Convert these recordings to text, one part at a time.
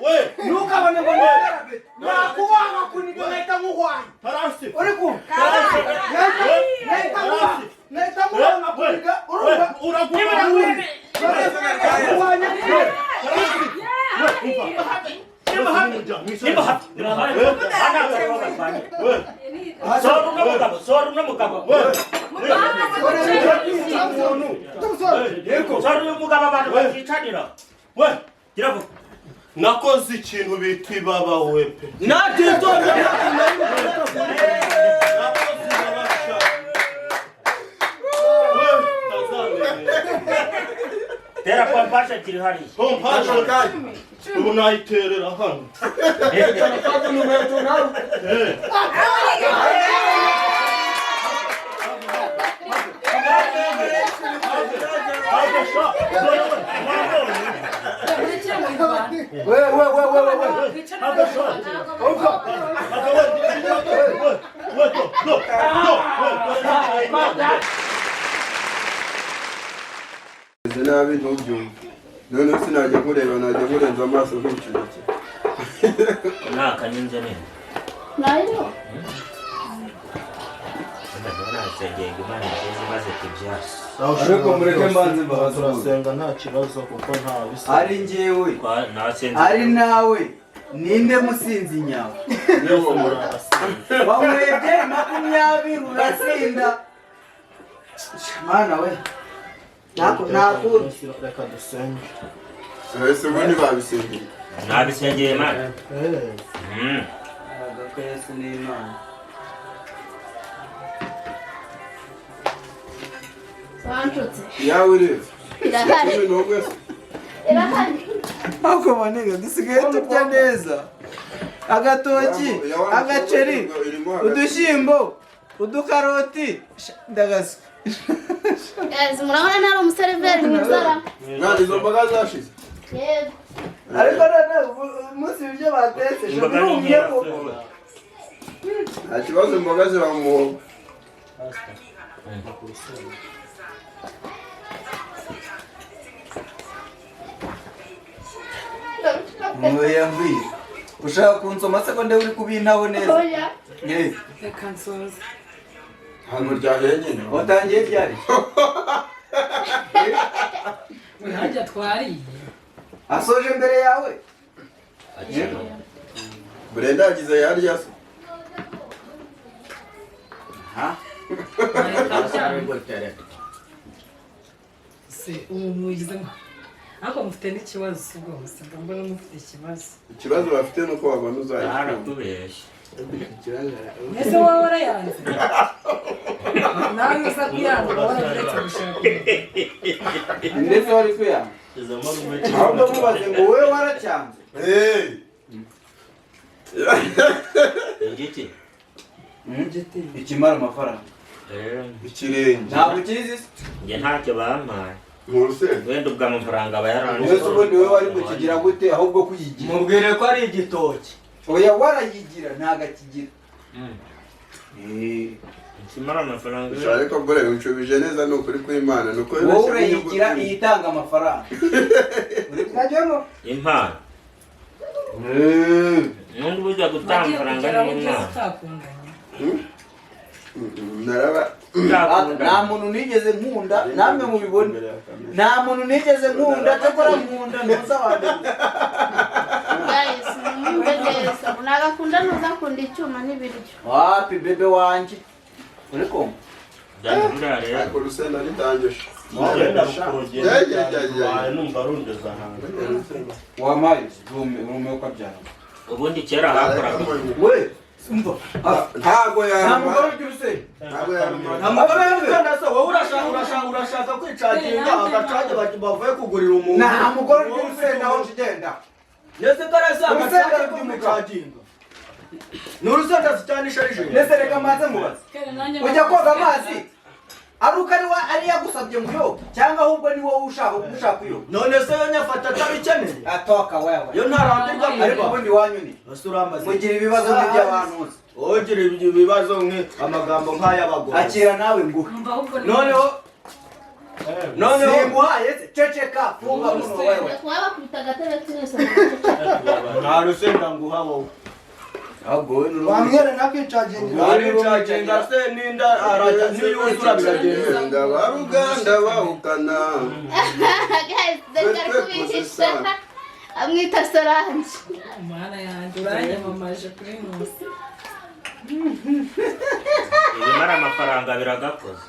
We. Ntukabone ngo ni nakubaha nkakuniga nkahita nkuhwanya. Tarasi. Uri kumva? Nahita nkubaha, nahita nkubaha nkakuniga, urumva? Uraguma. Nkuhwanya. Sora uno mugabo, sora uno mugabo. Sora uyu mugabo, abantu bakicanira. We. Gira vuba. Nakoze ikintu bita ibaba we pe. Natitonda. Nakoze ibaba sha. We, ntazamenyera. Tera pompage ebyiri hariya. Pompage ubu nayiterera hano. Inkweto nawe. Eh. Have sha. Dore we, mwabonye. We, we, we, we, we, we. Have sha. Have we, we, we, do, do, do, we, dore. Meze nabi ntubyumve. Noneho sinajya nkureba, najya nkurenza amaso nkucurike. Nakanyunze neza. Nayo. Nasengeye ngo Imana igeze maze tubyara. Ariko mureke mbanze mbabaze. Turasenga nta kibazo kuko nta bisa. Ari njyewe, Nasenze. ari nawe, ninde musinzi nyawe? Mwese muri abasinzi. Wanyweye byeri 20 urasinda. Mana we, Ntakundi. Reka dusenge. Ese ubundi babisengeye? Nabisengeye Imana. Agako Yesu ni Imana. Wanshutse. Yawe ureba. Irahari. 11 se. Irahari. Ariko maniga dusigaye turya neza, agatoki, agaceri, udushyimbo, udukaroti. Sha, ndagaswe. Guys, murabona ntari umuseriveri mwiza ra? Mwana, izo mboga zashize. Yego. Ariko none umunsi ibyo batetse sha, Imboga ni birumye nkeya. koko. Nta kibazo, imboga ziba mu muhogo. Oya, mbwira, ushaka kunsoma se ko ndewe uri kubintaho neza? Oya. Eh, Reka nsoze. Ntabwo ryahiye nyine. Watangiye ryari? We hajya twariye. Asoje mbere yawe. Brenda yagize yarya se. Ha. Se ubu mugize ngo ariko mufite n'ikibazo rwose, mba mbona mufite ikibazo. Ikibazo bafite nuko babona uzayikunda. Baratubeshya. Ese wowe warayanze? Nawe uza kuyanga wararetse gushaka. Ndetse wari kuyanga, ahubwo mubaze ngo wowe waracyanze. Hey! Igiki? Ikimara amafaranga. Ikirenge. Ntabwo ukizi se? Njye ntacyo bampaye. Mu rusenda. Wenda ubwo amafaranga aba yaranze. Mbese ubundi wowe wari kukigira gute ahubwo kuyigira? Mubwire ko ari igitoki. Oya, warayigira ntabwo akigira. Ikimara amafaranga. Ariko bure unshubije neza, ni ukuri kw'Imana ni uko. Wowe urayigira iyitanga amafaranga. Najyemo. Impano n'undi burya gutanga Wagiye amafaranga kugera aho ni ugeze impano. utakundanye. Naraba. Nta muntu nigeze nkunda, namwe mubibone, nta muntu nigeze nkunda. Cyakora nkunda ntuza wa mbere. Guys, mwumve neza. Nagakunda ntuzakunda icyuma n'ibiryo. Wapi, bebe wanjye, uri kumva? Buriya rero. Ariko urusenda nitangije. Ugenda rukurugendo. Yeah, yeah, yeah, yeah. Waye numva rungeza hanze. Wampaye rume rume ukabyara. Ubundi kera hakoraga. We umva. Ntabwo Nta yaruma. mugore ugira urusenda. Ntabwo yaruma. Nta mugore Urusenda se wowe urashaka kwicaginga agacage bavuye kugurira umuntu? Nta mugore ugira urusenda aho ugenda. Ndetse karasa Urusenda agacage ko rw'umugabo. kwicaginga ni urusenda cyane isharije. Ndetse reka mbanze mubaze. Kera nanjye. Ujya koga amazi ari uko ari wa ari yagusabye ngo uyoge, cyangwa ahubwo ni wowe ushaka kuyoga? None se yo nyafata atabikeneye? Atoka wewe. Yo ntarambirwa mu Ariko ubundi wanyu ni Ese uramaze mugira ibibazo nk'iby'abantu uzi. Ugira ibyo bibazo amagambo nk'ay'abagore. Akira nawe nguhe. Numva ahubwo ni Noneho Singuhaye se? Ceceka, funga muno wewe. Wabakubita agatebe twese mugaceceka. Nta rusenda nguha wowe. Ahubwo wowe n'uruhu. Wamwera nakwicagingira. Aricaginga se ninda arajya niyuzura biragenda. Ndabaruganda bahukana. Guys, dore ari kubihisha. Amwita Solange. Mana yanjye, uranyamamaje kuri munsi. Ibimara amafaranga biragakoze.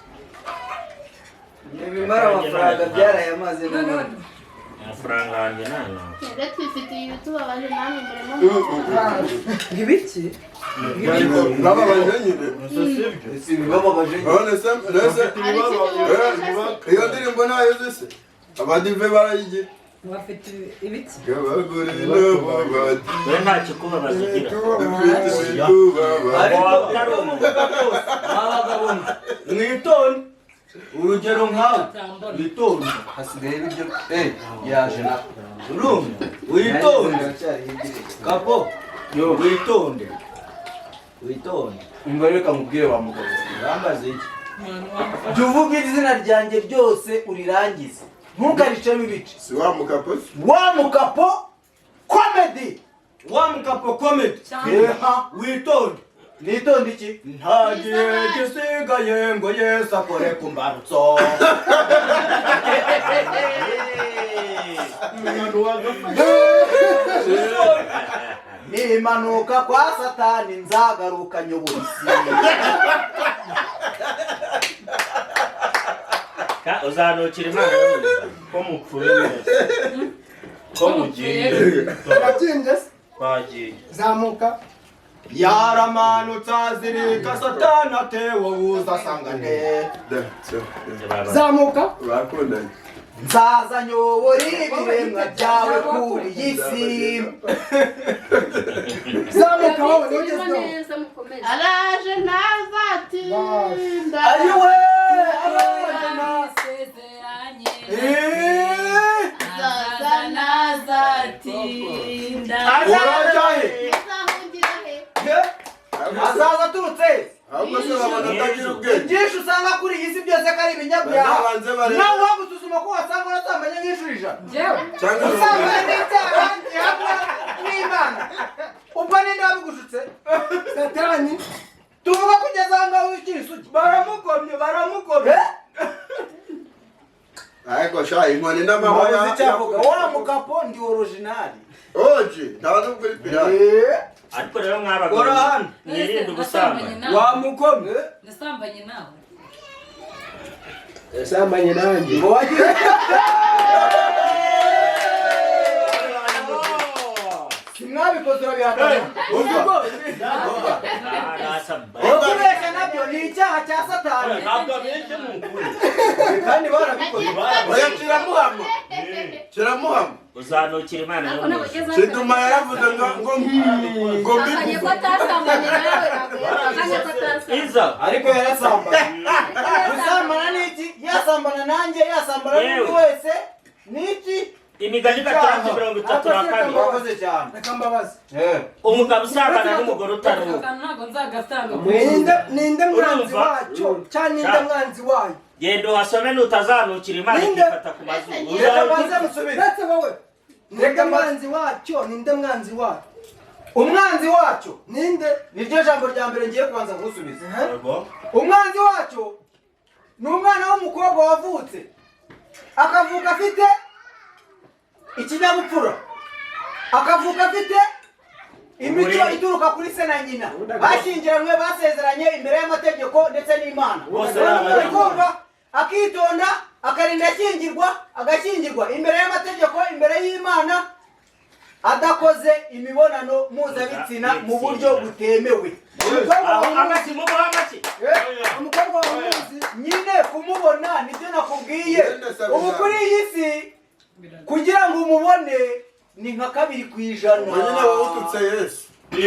Ibimara amafaranga byarayamaze n'ubundi. Amafaranga yanjye nta. Rero twifitiye ibitubabaje namwe murimo. Ibiki? Bababaje nyine. Si ibibababaje nyine. None se nese Hari ikindi mubifasha se? iyo ndirimbo ntayo uzi se? Abadive barayigira. Bafite ibiki? Abagore n'ababadi. We nta kikubabaza ugira. Dufite ibitubabaje. Ariko ibyo muvuga byose mwabagabo mwe, mwitonde. Urugero nkawe witonde. Hasigaye ibiryo yaje na Urumva witonde. Biracyari hirya. Kapo witonde, witonde. Umva reka nkubwire wa mugabo. Urambaza iki? Umuntu wamufasha. Jya uvuga izina ryanjye ryose urirangize, ntukaricemo ibice. Si wa mukapo se? Wa mukapo comedy. Wa mukapo comedy. Eha. Witonde. Nitonde iki? Nta gihe gisigaye ngo Yesu akore ku mbarutso. Nimanuka kwa Satani nzagaruka nyobora isi. Ka uzanukira Imana yo mu ijuru. Ko mupfuye neza. Ko mugiye. Urabyinje se? Twagiye. Zamuka. Yaramanutse azirika Satani atewe uzasanga nde. Da, so, da. Zamuka. Bakundanye. Nzaza nyobora ibiremwa byawe kuri iyi si. Zamuka wowe niwe Birimo ugezweho. neza mukomeze. Araje ntazatinda. Ayiwe araje na Isezeranye. Eh! Azaza ntazatinda. Urajya he? Muzahungira he? Azaza aturutse. Ahubwo se babona atagira ubwenge. Ibyinshi usanga kuri iyi si byose ko ari ibinyabyaha. Bazabanze barebe. Nawe wagusuzuma ko wasanga warasambanye nk'inshuro 100. Njyewe Cyangwa Usambanye n'icyaha gihabwa n'Imana. Ubwo ninde wabigushutse? Satani. Tuvuga ko ugeze aha ngaho ukiri isugi. Baramukomye, baramukomye. Eh? Ariko sha inkoni n'amahwa Wabuze icyavuga. Wa mukapo ndi original. Oji, nta nubwo uri pirate. Ariko rero mwabagabo Kora hano. mwirinde ubusambanyi. Wamukomye. Nasambanye nawe. Yasambanye nanjye. Ngo wagiye. Simwabikoze urabihakana. Ah, nasamba. Kubeshya nabyo ni icyaha cya Satani. Ntabwo abeshya ni ukuri. Kandi barabikoze. Oya kiramuhama. Kiramuhama. Uzanukira Imana yo mu ijuru. Kiduma yaravuze ngo ngo ngo Ahakanye ko mbivuze. atasambanye nawe. Ahakanye ko atasambanye. Iza. Ariko yarasambanye. Gusambana ni iki? Yasambana nanjye, yasambana n'undi Yewe. wese. Ni iki? Imigani 6:32. Urakoze cyane. Reka mbabaze. Umugabo usambana n'umugore utari uwe. Akantu ntabwo nzagatanga. Ninde ninde mwanzi Urumva? wacyo cyangwa ninde Sha. mwanzi wayo? Genda uhasome nutazanukira Imana Ninde? ikifata ku mazuru. Reka mbanze musubize. Uretse wowe. Ninde Reka mbanze. mwanzi wacyo? Ninde mwanzi wayo? Umwanzi wacyo Ninde? niryo jambo rya mbere ngiye kubanza kugusubiza. Yego. Umwanzi wacyo ni umwana w'umukobwa wavutse akavuka afite ikinyabupfura, akavuka afite imico Uburere. ituruka kuri se na nyina, bashyingiranywe basezeranye imbere y'amategeko ndetse n'Imana. Bose ni abanyamuryango. Uri kumva? Akitonda, akarinda ashyingirwa, agashyingirwa imbere y'amategeko, imbere y'Imana, adakoze imibonano mpuzabitsina mu buryo butemewe. Umukobwa Aho wawe amashyi muguha amashyi. Umukobwa wawe umuzi. Nyine kumubona nibyo nakubwiye. Ngende saba Ubu kuri iyi si kugira ngo umubone ni nka 2%. Ngo nyine wowe ututse Yesu. Eh?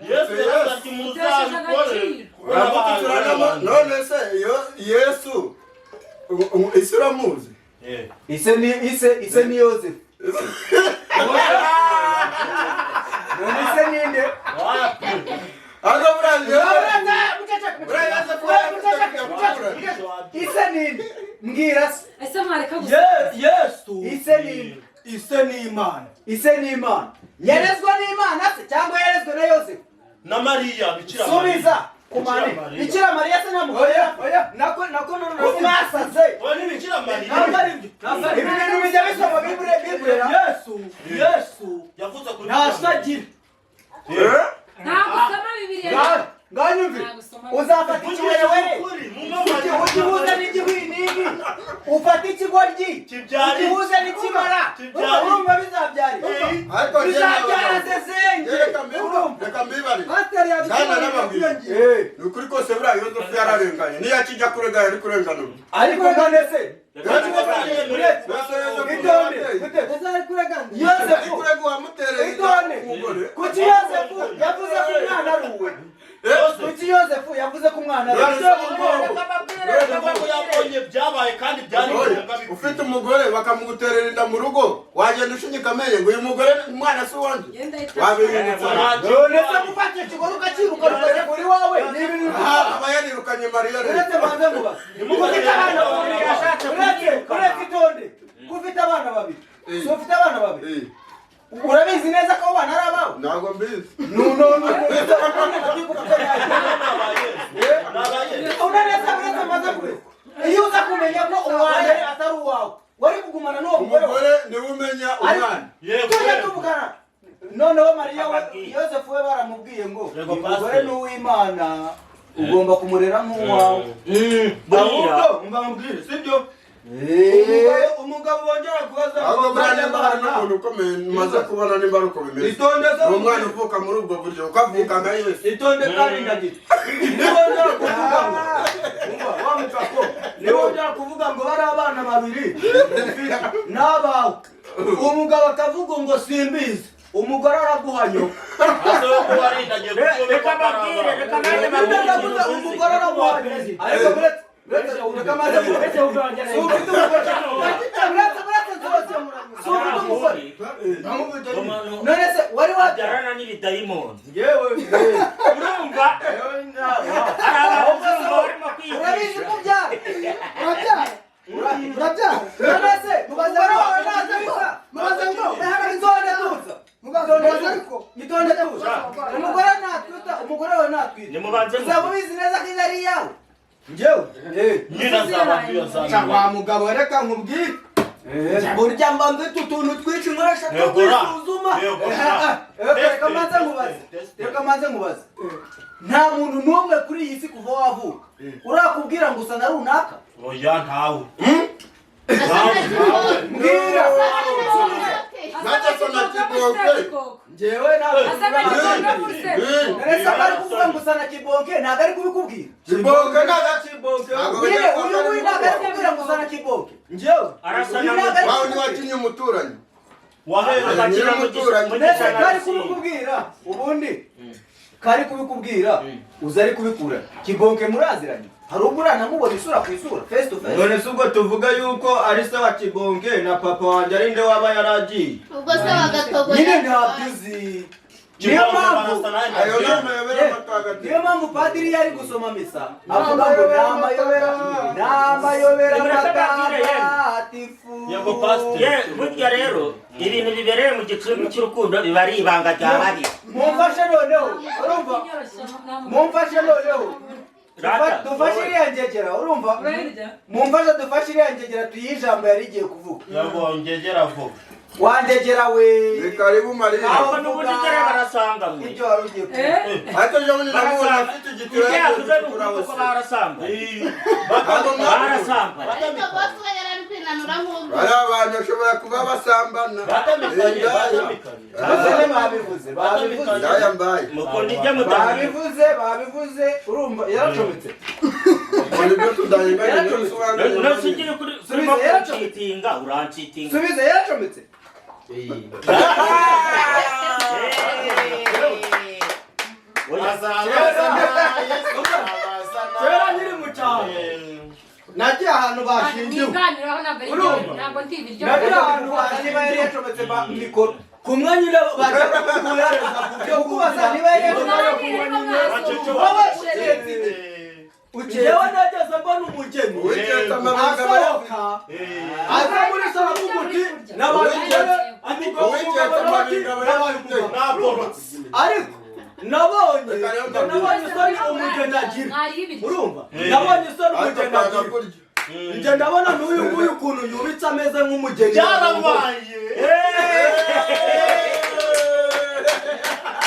Yesu yaravuze ati muzabikore. Uramututse uranama. None se iyo Yesu isi uramuzi? Ise ni ise, ise ni Yosefu. None ise ninde? Ariko buriya Ise ninde? Mbwira se. Ese mwareka gusa. Yesu. Ise ninde? Ise ni Imana. Ise ni Imana. Yarezwe n'Imana se cyangwa yarezwe na Yosefu? Na Mariya, Bikira Mariya. Subiza kumane. Bikira Mariya se nta mugore? Oya, oya, nako nako none. Ko mwasaze. Oya, ni Bikira Mariya. Ntabwo ari ibyo, ntabwo ari Ibi ibyo. bintu bijya bisoma Bibure, Bibure. Yesu, Yesu Yavutse kuri nta se agira. Ntabwo usoma Bibiliya. Nganyumve. Ntabwo usoma. Uzafata ikiwerewere Ukuri, mumama. ugihuze n'igihwinini, ufate ikigoryi Kibyara iki? ugihuze n'ikimara. Kibyara iki? Urumva bizabyara Ariko njye bizabyara nawe- zezenge. Reka mbiba- reka mbibarize. Pasiteri Bwana yabisobanuye n'ababwira. kwiyongera. Ni ukuri kose buriya Yozefu yararenganye, niyo akijya kurega yari kurenganurwa. Ariko none se Mbese Yozefu itonde yateye. Ese ari kuregana. Ari Yosefu kurega uwamutereye inda itonde umugore. Kuki Yosefu yavuze ko umwana ari uwe? Kuki Yosefu yavuze ko umwana ari uwe? Kuko yabonye byabaye kandi byari Oya, ngombwa bikwiye. ufite umugore bakamuguterera inda mu rugo, wagenda ushinyika amenyo ngo uyu mugore umwana si uwanjye? Genda yita. Wabihindutse. None se gufata ikigore ukakiruka ukajya kuri wawe ni ibintu Aha, aba yarirukanye Mariya rero. Uretse banze mubaze, ufite abana babiri, uretse itonde, ko ufite abana babiri, si ufite abana babiri? Eh, Urabizi neza ko abo bana ari abawe? Ntabwo mbizi. No, no, no, unaneza. Uretse maze kure, iyo uza kumenya ko uwa mbere atari uwawe, wari kugumana n'uwo mugore wawe? Umugore niwe umenya umwana. Tujya tuvugana noneho Mariya we, Yosefu we baramubwiye ngo Yego, uyu mugore Pastor. ni uw'Imana, ugomba kumurera nk'uwawe. Ahubwo umva mubwire, sibyo? Umugabo wongera kubaza Ahubwo ngo buriya nimba hari bana n'umuntu ukomeye maze kubona, nimba ari uko bimeze, Itonde se. ni umwana uvuka muri ubwo buryo, uko avuka nka Yesu. Itonde kandi ndagira, niwongera kuvuga ngo, umva wa mutako, niwongera kuvuga ngo bari abana babiri ufite n'abawe, umugabo akavuga ngo simbizi, umugore araguha nyoko. Reka mbabwire, reka nanjye mbabwire Ndavuze ikintu. umugore araguha nyoko. Ariko uretse reka maze si ufite umugore, uretse nsoze, si ufite umugore? None se wari wabyara? Abyarana n'ibidayimoni. Yewe. Urumva hari abantu urumva barimo Urabizi kwigisha. ko ubyara? Urabyara, urabyara. None se umugore wawe natwita? Mubaze ngo Itonde tuza. Mubaze, mubaze ariko. Itonde tuza. Umugore natwita, umugore wawe natwita, Nimubanze uzaba ubizi neza ko inda ari iyawe? Njyewe Nyina azaba Ca wa mugabo, reka nkubwire, burya mba mfite utuntu twinshi nkoresha two Yegura. kwisuzuma. Reka manze nkubaze, reka manze nkubaze, nta muntu n'umwe kuri iyi si kuva wavuka urakubwira ngo usa na runaka? Oya, ntawe. Mbwira. Nanjye so na kibonke. Njyewe ntabwo. Asa na kibonke muri Seburikoko. None se ko ari kuvuga ngo usa na Kibonke, ntabwo ari kubikubwira? Kibonke ntabwo Kibonke. Ntabwo Nyine uyu nguyu ntabwo ari kubwira ngo usa na Kibonke. Njyewe Arasa Uyu na ntabwo ari Wawe ntiwakinye umuturanyi. Wahereye. Agakina mu Nyir'umuturanyi. Mbese kari gisa. kubikubwira ubundi, kari kubikubwira uza ari kubikura Kibonke, muraziranye? Hari ubwo uranamubona isura ku isura, face to face? None se ubwo tuvuga yuko ari se wa Kibonke na papa wanjye, ari nde waba yaragiye? Ubwo se wagatogo. Nyine ntabyo uzi, niyo mpamvu Ayo ni amayobera matagatifu. niyo mpamvu padiri yari gusoma misa avuga ngo ni amayobera, ni amayobera matagatifu. Yego, Pastor. Ye, burya rero ibintu bibereye mu gicumbi cy'urukundo biba ari ibanga rya babiri. Mumfashe noneho, urumva, mumfashe noneho. Rata, Dufashe iriya ngegera, urumva? Urayirya? Mumfashe dufashe iriya ngegera, tuyihe ijambo yari igiye kuvuga. Yego, ngegera vuba. Wandegera we. Ni karibu Mariya. Ahubwo n'ubundi dore barasanga mwe. Ibyo wari ugiye kuvuga. Eh? Ariko ejo bundi namubonye Barasanga. afite igitiyo Ibyo yavuze ni gitukura ukuri kuko hose. barasanga. Ntabwo mwabibonye. Barasanga. Ariko bose we yari ari kwinanura nk'ubwo. Bari abantu bashobora kuba basambana. Batamikanye, Indaya. batamikanye. Bose babivuze, babivuze. Indaya mbaye. Mukunda ibyo mudahinga. Babivuze, babivuze, urumva yaracometse. Ubona ibyo tudahinganye ntibisobanure. Nose ugiye kuri Subiza, urimo yaracometse. kunshitinga, uranshitinga. Subiza, yaracometse. Oya. Kera nkiri mu cyaro nagiye ahantu bashingiwe. Niganiraho, ntabwo ari Urumva? ibyo, ntabwo ndi ibiryo. Nagiye ahantu Niba yari bashingiwe yacometse ba mikoro. kumwe nyine bajya kuguhereza ku byo Kukubaza kurya. niba yari Muganire yacometse. ariko Wowe mwasuhuza. uketse iki? Njyewe nageze mbona umugeni Uwiteka amabanga aba asohoka aza muri salo avuga uti n'abagore. Uwiteka. Ishoti nabaye umugabo. Nagorotse. Ariko nabonye nabonye isoni umugeni agira. Urumva, nabonye isoni Ariko umugeni kwanga agira. kurya. Njye ndabona n'uyu nguyu ukuntu yubitse ameze nk'umugeni. Byarabaye.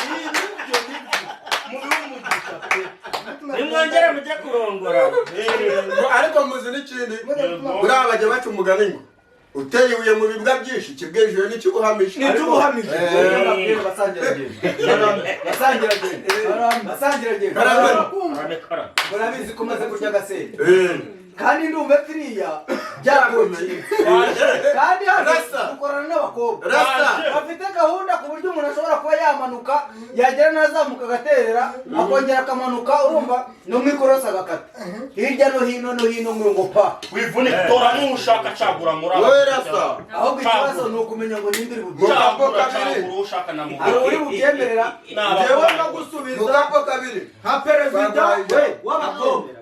Nibyo, nibyo. Mubihe umugisha pe. Nimwongere mujye kurongora. Ariko muzi n'ikindi, buriya bajya baca umugani ngo uteye ibuye mu bibwa byinshi, ikibwijije n'ikibuhamije. N'ikibuhamije. Basangiragendo, basangiragendo. Karame. Karame. Murabizi ko umaze kurya agasenda, Eh. kandi ndumva firiya byaragokiye, kandi hano Rasa. dukorana n'abakobwa Rasa. bafite gahunda, ku buryo umuntu ashobora kuba yamanuka, yagera n'azamuka agaterera, akongera akamanuka, urumva, no mu ikorosi agakata hirya no hino no hino ngo pa. Wivunike, tora n'ushaka, cagura muri aba. Wowe Rasa. Ahubwo ikibazo ni ukumenya ngo ninde uri bubyemere. Mukapo Cagura, kabiri. cagura uwo ushaka na Hari mugabo. uri bubyemerera? Njyewe ndagusubiza Mukapo kabiri. nka perezida we w'abakobwa.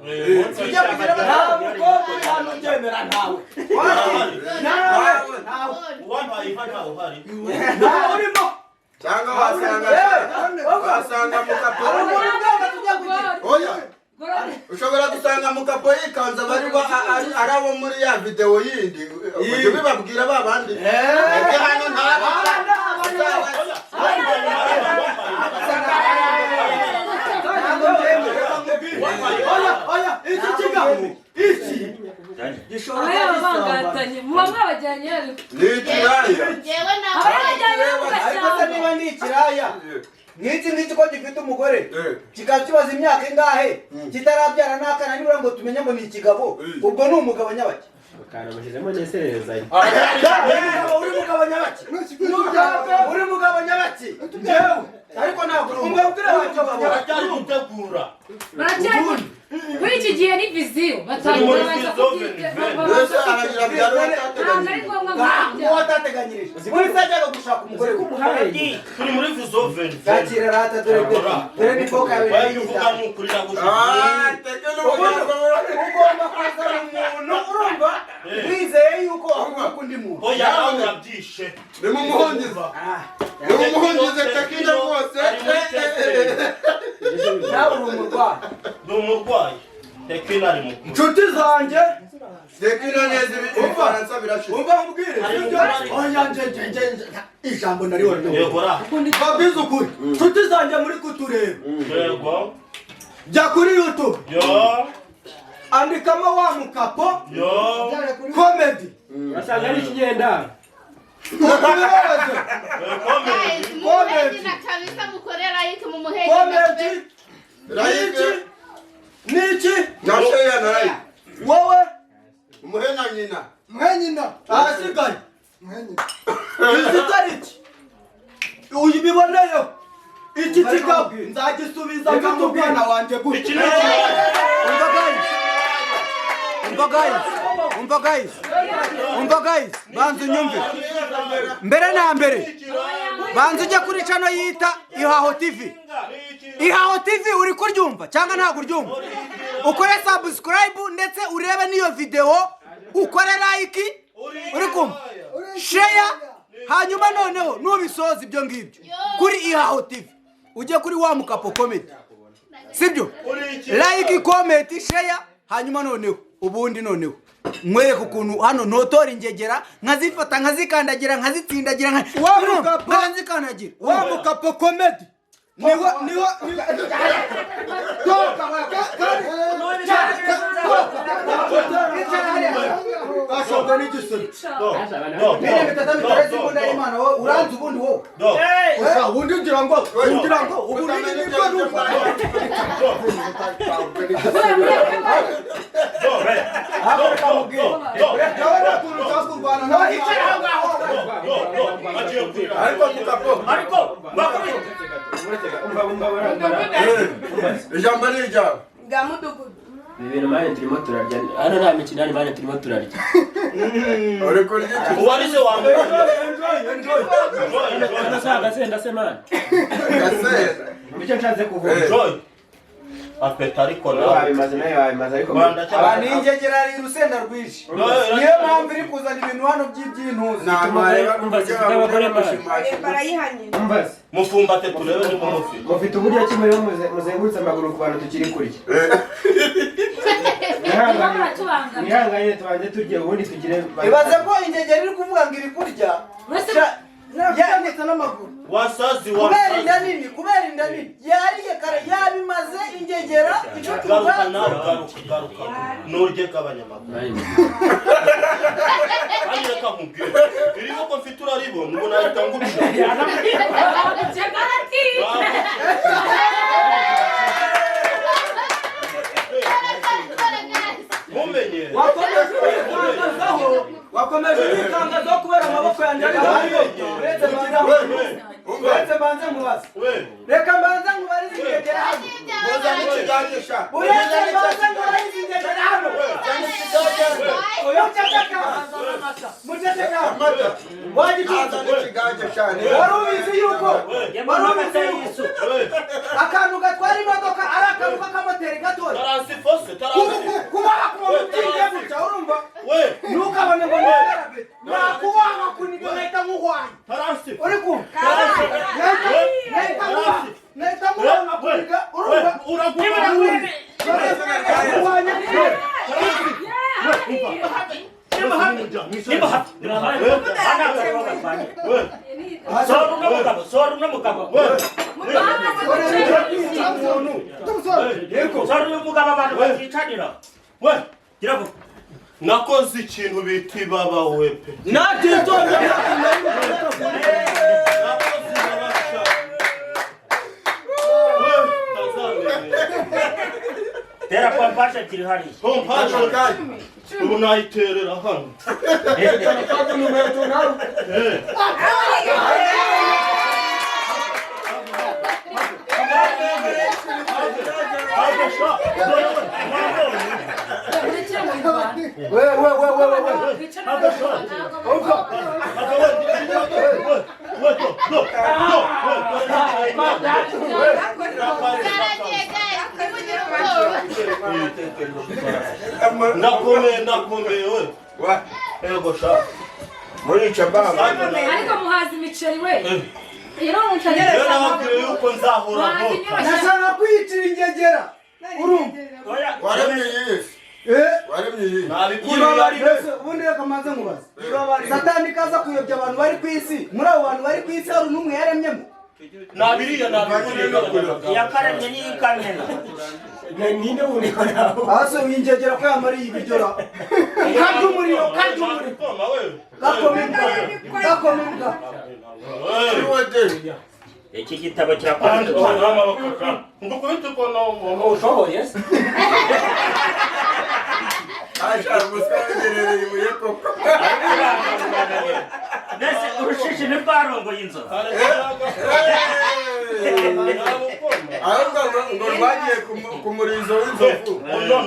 Tujya kugira Nta mukobwa uri hano ubyemera, ntawe, nawe ntawe. Uwampaye inka ntawe uhari. Ntawe urimo. Cyangwa wasanga wasanga mukapo. Hari umuntu ubwanga tujya kugira. Oya. Ushobora gusanga mukapo yikanze abari ari abo muri ya videwo yindi. Ujye ubibabwira ba bandi. Mwebwe hano ntabo. Ntabwo mbyemera. Oya, oya, iki kigabo iki gishobora Aba kuba gisambana. yabavangatanye muba mwabajyanye ariko. Ni ikiraya. Yewe Aba nawe. yabajyanye mu Ariko se gashyamba. niba ndi ikiraya nk'iki ngiki ko gifite umugore, Eh. kikaba kibaza imyaka ingahe kitarabyara n'akana, nibura ngo tumenye ngo ni ikigabo, ubwo ni umugabo nyabaki? Kanabashyizemo neserezanya. Uri mugabo nyabaki? Uri mugabo nyabaki? Njyewe Ariko ntabwo uri umwe ubwira umugabo umugabo. Aracyari gutegura. Baracyari muri iki gihe ni viziyo batangira Muri babanza viziyo, kubyite. Mbese aragira byaro Ntabwo ari atateganyije. ngombwa ngo uwo watateganyirije muri se ajyaga gushaka umugore we. Turi muri vizo veni. Kakira rata, dore dore dore ni boka yawe. Wajya uvuga n'ukuri ndagushyigikiye. Ah, tekeno Ugomba kuzana umuntu, urumva, wizeye yuko akunda undi muntu. Oya, nawe urabyishe. Nimumuhungize. Nimumuhungize tekino rwose. Ari muri testing. Nawe uri umurwayi. Ni umurwayi. Tekino ari mukuru. Inshuti zanjye. Tekino neza ibifaransa birashize. Umva nkubwire, sibyo? Oya, nje nje nje nje ijambo nari wari. Yego ra. Babizi ukuri, inshuti zanjye muri kutureba, Yego. jya kuri YouTube, Yo. andikamo wa mukapo Yo. comedy. Urasanga ari ikinyendaro. Ubibaze. Guys, mumuhegina kabisa, mukore like, mumuhegina. Comedy. Like. Niki niki? Na share na like. Wowe. Umuhe na nyina. Mwenyina. Ahasigaye Mwenyina. Izi tariki uyibiboneyeho, iki kigabo nzagisubiza mfite umwana wanjye gutya. Iki ni ikiraya. Umva guys, umva guys, umva guys, umva guys, banza unyumve. Mbere na mbere banza ujye kuri channel yita Ihaho TV. Ihaho TV, uri kuryumva cyangwa ntabwo uryumva? Ukore subscribe, ndetse urebe n'iyo video, ukore like, uri kumva, share. Hanyuma noneho nubisoza ibyo ngibyo kuri Ihaho TV, ujye kuri wa mukapo comedy, sibyo? Like, comment, share. Hanyuma noneho ubundi noneho mwereke ukuntu hano ntotora ingegera, nkazifata, nkazikandagira, nkazitsindagira, Wa mukapo. nkazikandagira. Wa mukapo comedy niwe niwe toka kashobwa n'igisebe. Bine bitatu bitaretse imbunda y'Imana, wowe uranze ubundi wowe. Gusa ubundi ngira ngo ubunini nibwo numva. Nawe nta kuntu ushaka kurwana nawe. Ariko mukapo. Ariko bakubita. Ijambo ni iryawe. Bwa mudugudu. Ibi bintu mane turimo turarya hano, nta mikino hano mane turimo turarya. Uri kurya iki? Uwarize wa mbere. Enjoy, enjoy. Hano si agasenda se mane? Gasenda. Nicyo nshatse kuvuga. Joy. Apeta ariko nawe. Wabimaze nawe, wabimaze ariko. Abantu ingegera ari urusenda rwinshi, niyo mpamvu iri kuzana ibintu hano by'iby'intuzi. Barayihanye. Umbaze. Mufumbate turebe niba mufite. Mufite uburyo ki muriho muzengurutse amaguru ku bantu tukiri kurya? Mwihangane tubanze turye, ubundi tugire. Ibaze ko ingegera iri kuvuga ngo iri kurya Yanditse n'amaguru. Wasazi. Kubera inda Wasazi. nini, kubera inda nini, yariye kare yabimaze. Ingegera inshuti. Garuka nawe, garuka, garuka, nurye k'abanyamaguru. Kandi reka nkubwire, iri boko mfite uraribona, ubu nahita nguca. Ntumenye. Wakomeje uritangazaho, wakomeje uritangazaho kubera amaboko yanjye ari hano. Uretse mbanze, uretse mbanze nkubaze. Reka mbanze nkubarize ingegera hano. Uretse mbanze nkubarize ingegera hano. Muceceka, muceceka. Wagicutse, wari ubizi yuko, wari ubizi yuko akantu gatwara imodoka ari akantu k'akamoteri gatoya? Taransifose, taransifose. Kubaha ku muntu utinya gutya, urumva, ntukabone ngo ni nakubaha kuniga nkahita nkuhwanya. Taransifose. Uri kumva, nahita nkubaha, nahita nkubaha kuniga, urumva, uraguhwanya. Sora uno mugabo, sora uno mugabo. Sora uno mugabo, abantu bakicanira. We. Gira ngo. Nakoze ikintu bita ibaba we pe. Natitonze. Nakoze ibaba sha. We, ntazamenyera. Tera pompage ebyiri hariya. Pompaje ubu nayiterera hano. Eh. Have sha. Dore we, mwabonye. We we we we we we. Have sha. Have we, we, we, do, do, do, we, dore. Karagiye guys, ntimugire ubwoba. Ndakomeye, ndakomeye we. Ego sha. Murica baba. Ariko muhaza imiceri we. Iyo ni umuceri. Rero nababwiye yuko nzahora nkota. Nashaka kwiyicira ingegera, urumva? Waremye iyi si. Eh. Waremye iyi. Nabikuriye. Ubundi reka mbanze nkubaze, Satani kaza kuyobya abantu bari ku isi, muri abo bantu bari ku isi hari n'umwe yaremyemo? Nabiriya, nabikuriye. Iyakaremye n'iyikamena. Ninde wundi nawe? Hasi ingegera ko yamariye ibiryo ra, karya umuriro, karya umuriro. Koma we. Gakoma imbwa, gakoma imbwa. Iki gitabo kirakora. Ngukubite kona umuntu. Ushoboye se? Ashaka gusangerera ibuye koko. Mbese urushishi ntirwarongoye inzovu? Ahubwo ngo rwagiye ku murizo w'inzovu.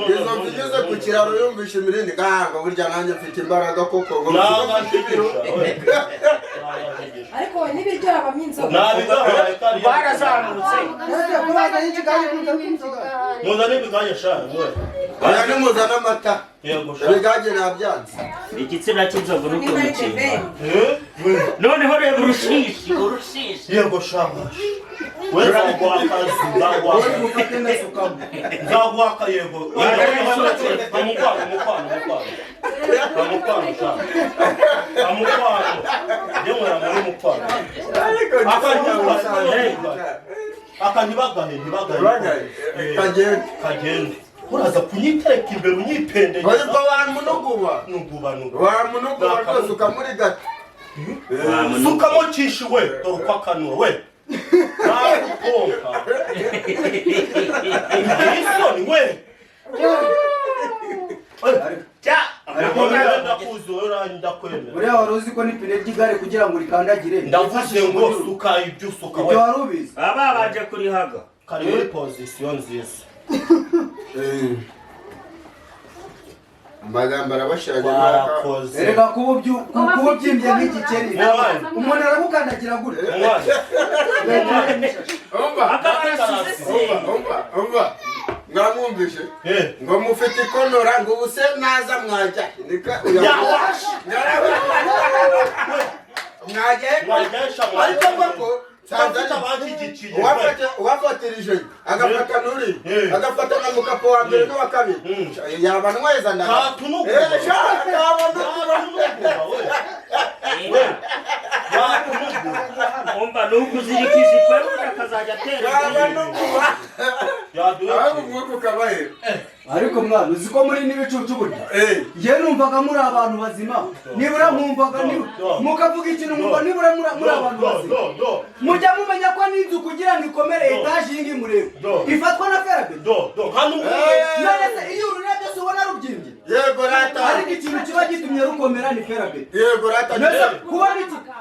Inzovu igeze ku kiraro yumvishe imirindi ngo burya nanjye mfite imbaraga koko, ngo mfite ibiro. Ariko we n'ibiryo habamo inzoga. Rwarazamutse. Muzane ibigage sha we. Oya, nimuzane amata. Yego sha. Ibigage nabyanze. Igitsina cy'inzovu n'ukuntu kingana. Noneho reba urushishi, urushishi. Yego sha. We, nzaguha akazi, nzaguha. Nzaguha aka, yego. Amukwano, mukwano, mukwano. Amukwano sha. Amukwano. Njye nkora muri mukwano. Aka ntibagahe, ntibagahe. Kagende. Kagende. Uraza kunyitereka imbere unyipendekeza. Ariko wamunuguba. Nuguba, nuguba. Wamunuguba rwose ukamurigata. Sukamo kishi we, dore uko akanura we. Nagupompa. Isoni we. Ndakuzi wowe, ndakwemera. Buriya wari uzi ko n'ipine ry'igare kugira ngo rikandagire Ndavuze ngo suka ibyo usuka we. Ibyo wari ubizi? Baba babanje kurihaga. Kari muri pozisiyo nziza. Amagambo arabashiranye. Warakoze. Erega kuba ubyimbye nk'igikeri, umuntu aragukandagira gutya. Umva, umva, umva. Wamwumvise ngo mufite ikonora, ngo ubu se naza mwajya nika mwajya? Mwajya sha. Ariko koko Mfite abanshyigikiye. Uwafatirije agafata nuri, agafata na mukapo wa mbere n'uwa kabiri, yaba nweza nda. Katunugura. Eh, sha, kaba nugura. We, yatunugura. Umva, ni ukuzirika ijipo y'ubundi akazajya atera Kaba imbere. nugura. Yaduhe. Ahubwo umwuka ukabahera. Ariko mwana, uzi ko muri n'ibicucu burya? Njye numvaga muri abantu bazima, nibura nkumvaga mukavuga ikintu nkumva nibura muri abantu bazima. Do do. Mujya mumenya ko n'inzu kugira ngo ikomere, etaje iyi ngiyi mureba, ifatwa na ferabeto? Do do, hano. None se iyo ururebye se ubona rubyimbye? Yego rata. Ariko ikintu kiba gitumye rukomera ni ferabeto. Yego rata. None se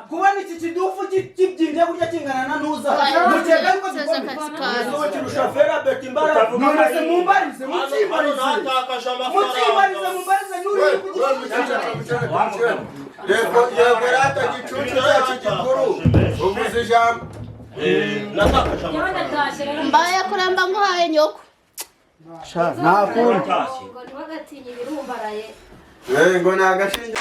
kubona iki kidufu kibyimbye burya kingana na ntuza, mukeka yuko gikomeye? Izuba kirusha ferabeti imbaraga. None se mumbarize, mukimbarize. Natakaje Mukimbarize. amafaranga. Mumbarize n'uri. Yego, yego rata, gicucu cyacu gikuru, uvuze ijambo. Natakaje amafaranga. Mbaye kuramba nguhaye nyoko. Nta kundi. Ngo ntibagatinye ibirumbaraye. Ngo ni agashinge.